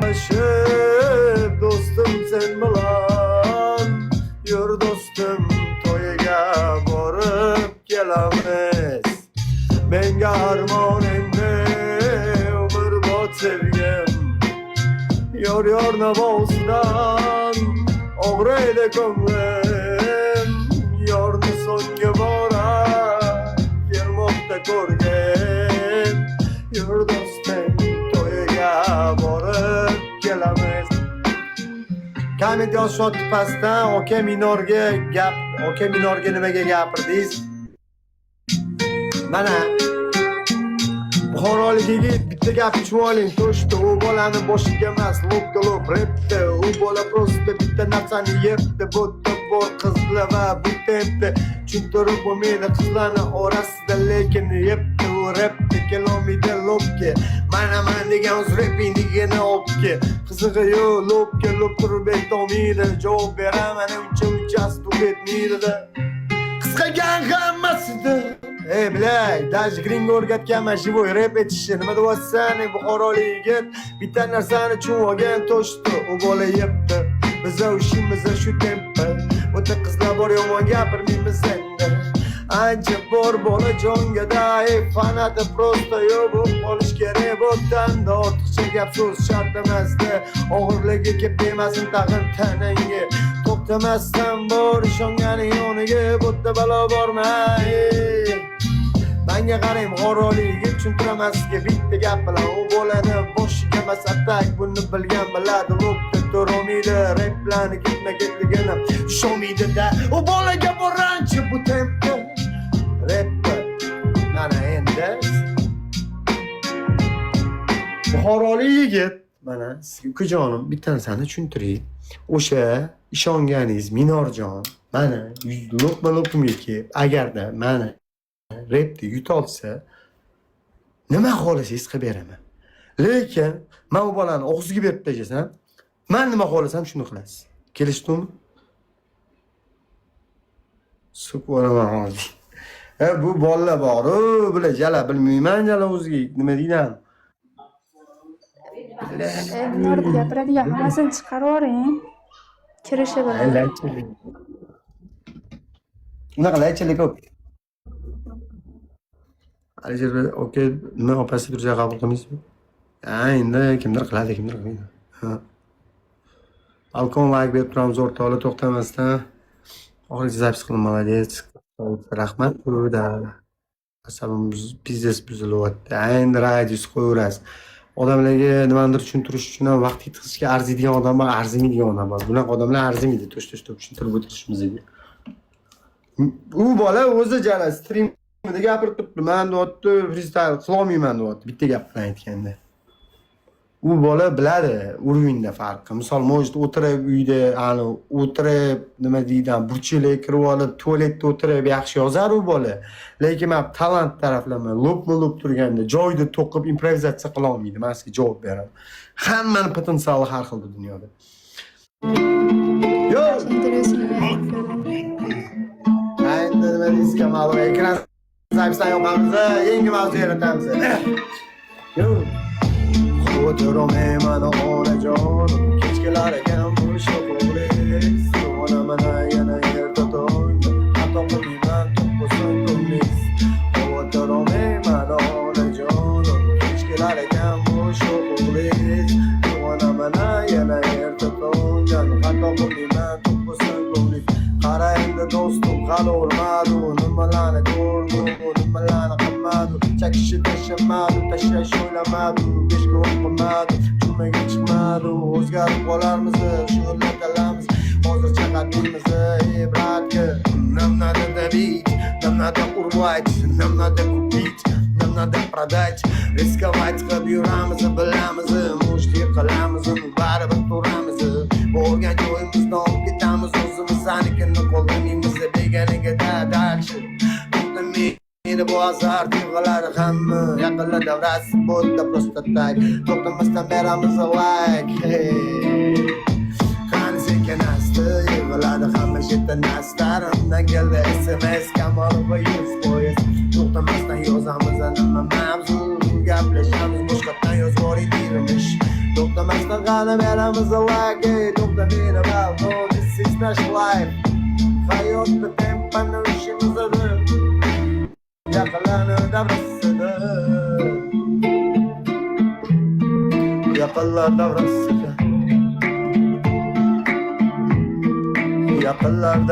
Gaplashib do'stim sen bilan. Yur, do'stim, to'yiga borib kelamiz. Menga armon endi umrbod sevgim. Yor yor navosidan og'riydi ko'nglim. Yorni so'nggi bora kelmoqda ko'rgim. Yur, do'stim, to'yiga borib kelamiz. Komment yozishyapti pastdan: "Aka, minorga gap, aka, minorga nimaga gapirdingiz?" Mana, buxorolik yigit, bitta gap tushunib oling: то что u bolani boshiga emas, лобga лоб repdi. U bola просто bitta narsani yebdi. Bu bor qizlar va bu tempni tushuntirib bo'lmaydi qizlarni orasida, lekin yebdi u repni, kelolmaydi лоб ga. Mana man degan o'z reping degani obga qizig'i yo'q, лоб ga лоб turib aytolmaydi. Javob beraman, uncha unchasi etmaydida qisqagan hammasida. Ey, блядь, даже Gringa o'rgatganman живой rep aytishni. Nima deyapsan, ey, buxorolik yigit? Bitta narsani tushunib olgin: то что u bola yebdi. Biza ushimiz shu tempi. O'ta qizlar bor, yomon gapirmaymiz endi. Ancha bor bolajonga da, ey, fanati просто yo'q bo'lib qolish kerak bo'ptanda. Ortiqcha gap so'z shart emasdi. Og'irligi kelib demasin tag'in tanangga. To'xtamasdan bor ishonganing yoniga, bo'tta balo borma. Ey. Manga qarang, buxorolik yigit, tushuntiraman sizga bitta gap bilan. U bolani boshiga emas atak, buni bilgan biladi. Лоб da turolmaydi, replarni ketma-ketligini tusholmaydi-da. U bolaga boranchi bu tempda repni. Mana endi, buxorolik yigit, mana sizga, ukajonim, bitta narsani tushuntiray. O'sha ishonganingiz Minorjon mana лоб ma лоб imga kelib, agarda mani repni yutolsa, nima xohlasangiz qilib beraman. Lekin man u bolani og'ziga berib tashlasam, man nima xohlasam, shuni qilasiz. Kelishdingmi? So'kib yuboraman hozir. E, bu bolalar boru, bular jala bilmayman, jala o'ziga nima deydi. E, Minorda gapiradigan hammasini chiqarib yuboring. Kirishi bilan. Unaqa laychalik ko'p. Alisher aka, nima, opasi tursa qabul qilmaysizmi? Ha, endi kimdir qiladi, kimdir qilmaydi. Ha. Balkon layk berib turamiz, o'rtoqlar, to'xtamasdan. Oxirigacha запись qildim, молодец. Rahmat. Да. Asabim пиздец buzilyapti. Endi radius qo'yaverasiz. Odamlarga nimanidir tushuntirish uchun ham vaqt yetkazishga arziydigan odam bor, arzimaydigan odam bor. Bunaqa odamlar arzimaydi to'sh-to'sh tushuntirib o'tirishimizga. U bola o'zi jala strimida gapirib turibdi. Man deyapti, freestyle qilolmayman deyapti, bitta gap bilan aytganda. U bola biladi уровень da farqi. Misol, может, o'tirib uyda, ani o'tirib, nima deydi, burchaklarga kirib olib, tualetda o'tirib yaxshi yozar u bola. Lekin man talant taraflama лоб ma лоб turganda joyida to'qib improvizatsiya qila olmaydi. Man sizga javob beraman. Hammani potensiali har xil bu dunyoda. Yo'q. Intervyusini ko'rdim. Endi nima deysiz, Kamalov? Ekran запись dan yoqamiz, yangi mavzu yaratamiz. Yo'q. O'tirolmayman, onajonim, kech kelar ekan bu sho'xlik. Uyg'onaman yana erta tongda, xato qilmayman, to'q bo'lsin ko'nglingiz. O'tirolmayman, onajonim, kech kelar ekan bu sho'xlik. Uyg'onaman yana erta tongda, xato qilmayman, to'q bo'lsin ko'nglingiz. Qara endi, do'stim, hali o'lmadi. Nimalarni ko'rdi, nimalarni qilmadi. Chakishni tashlamadi, tashlash o'ylamadi. Beshga o'qimadi, jumaga chiqmadi. O'zgarib qolarmiz, shug'ullanamiz. Hozircha qatiymiz, ey, братка. Нам надо давить, нам надо урвать, нам надо купить, нам надо продать. Рисковать qilib yuramiz, bilamiz. Может, yiqilamiz, baribir turamiz. Borgan joyimizdan olib ketamiz. O'zimiznikini qoldirmaymiz beganiga. Дальше to'xtamaydi bu azart, yig'iladi hamma. Yaqinlar davrasi bo'ldi просто так. To'xtamasdan beramiz layk, hey. Qani, sekin asta yig'iladi hamma shetda nastarimdan keldi SMS: Kamolova 100%. To'xtamasdan yozamiz, nima mavzu, gaplashamiz, boshqatdan yozvoring deymish. To'xtamasdan. So'ramasdan qani beramiz like. Ey, to'xta meni val, no, this is not life. Hayotda tempani ushimizadi. Yaqinlarni davrasida. Yaqinlar davrasida. Yaqinlar.